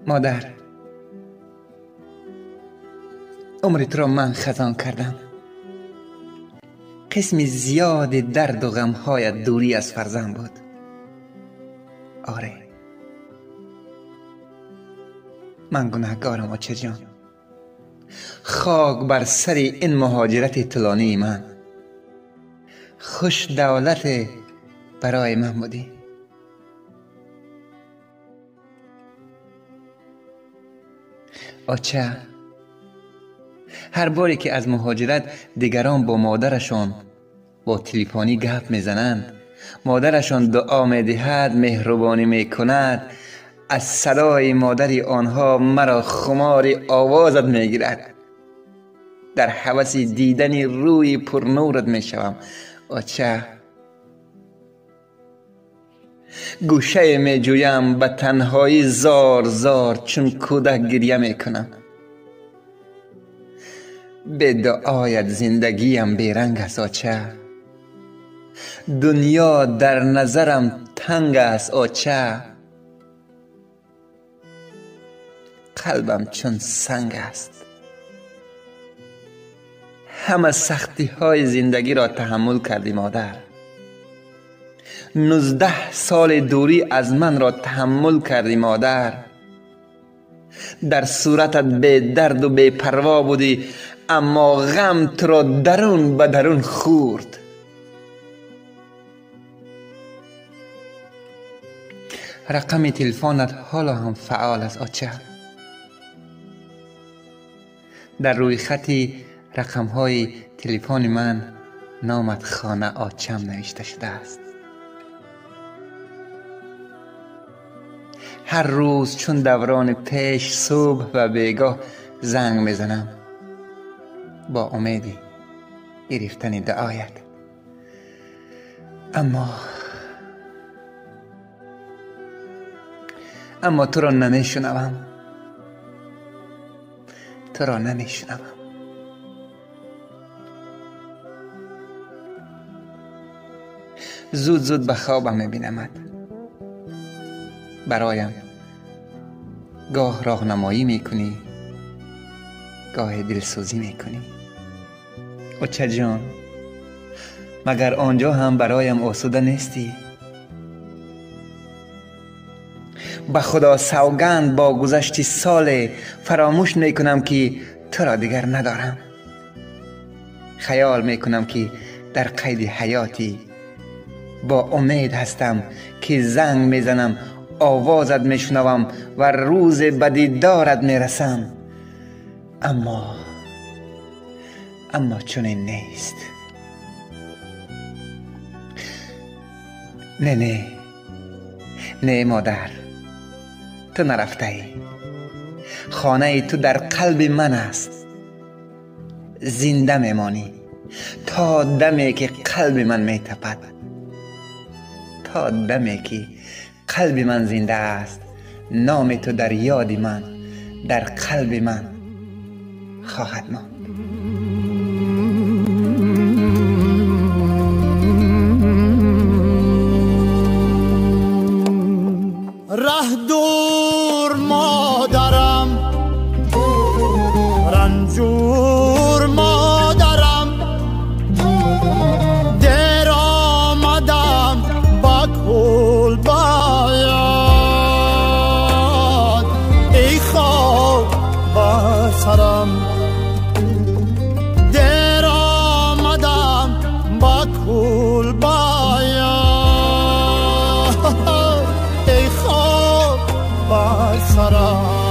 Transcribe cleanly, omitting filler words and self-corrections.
Модар, умри туро ман хазон кардам. Қисми зиёди дарду ғамҳоят дурӣ аз фарзанд буд. Оре, ман гунаҳгорам, очаҷон. Хок бар сари ин муҳоҷирати тӯлонии ман. Хуш давлате барои ман будӣ. Оча, ҳар боре ки аз муҳоҷират дигарон бо модарашон бо телефонӣ гап мезананд, модарашон дуо медиҳад, меҳрубонӣ мекунад, аз садои модари онҳо маро хумори овозат мегирад. Дар ҳаваси дидани рӯи пурнурат мешавам. Оча, гӯшае меҷӯям, ба танҳоӣ зор зор чун кӯдак гиря мекунам. Бе дуоят зиндагиям беранг аст, оча. Дунё дар назарам танг аст, оча. Қалбам чун санг аст. Ҳама сахтиҳои зиндагиро таҳаммул кардӣ, модар. 19 соли дурӣ аз манро таҳаммул кардӣ, модар. Дар суратат бедарду бепарво будӣ, аммо ғам туро дарун ба дарун хӯрд. Рақами телефонат ҳоло ҳам фаъол аст, оча. Дар рӯйхати рақамҳои телефони ман номат хона очам навишта шудааст. Ҳар рӯз чун даврони пеш субҳ ва бегоҳ занг мезанам бо умеди гирифтани дуоят. Аммо туро намешунавам. Туро намешунавам. Зуд зуд ба хобам мебинамад. Бароям гоҳ роҳнамоӣ мекунӣ, гоҳ дилсӯзӣ мекунӣ. Очаҷон, магар онҷо ҳам бароям осуда нестӣ? Ба Худо савганд, бо гузашти соле фаромӯш мекунам, ки туро дигар надорам. Хаёл мекунам, ки дар қайди ҳаётӣ. Бо умед ҳастам, ки занг мезанам, овозат мешунавам ва рӯзе ба дидорат мерасам. Аммо чунин нест. Не, не, не, модар, ту нарафтаӣ. Хонаи ту дар қалби ман аст. Зинда мемонӣ то даме ки қалби ман метапад. То даме ки қалби ман зинда аст, номи ту дар ёди ман, дар қалби ман хоҳад монд. Раҳ дур модарам, ранҷур модарам, дер омадам ба кулбаят, эй хок бар сарам. Дер омадам ба кулбаят, эй хок бар сарам.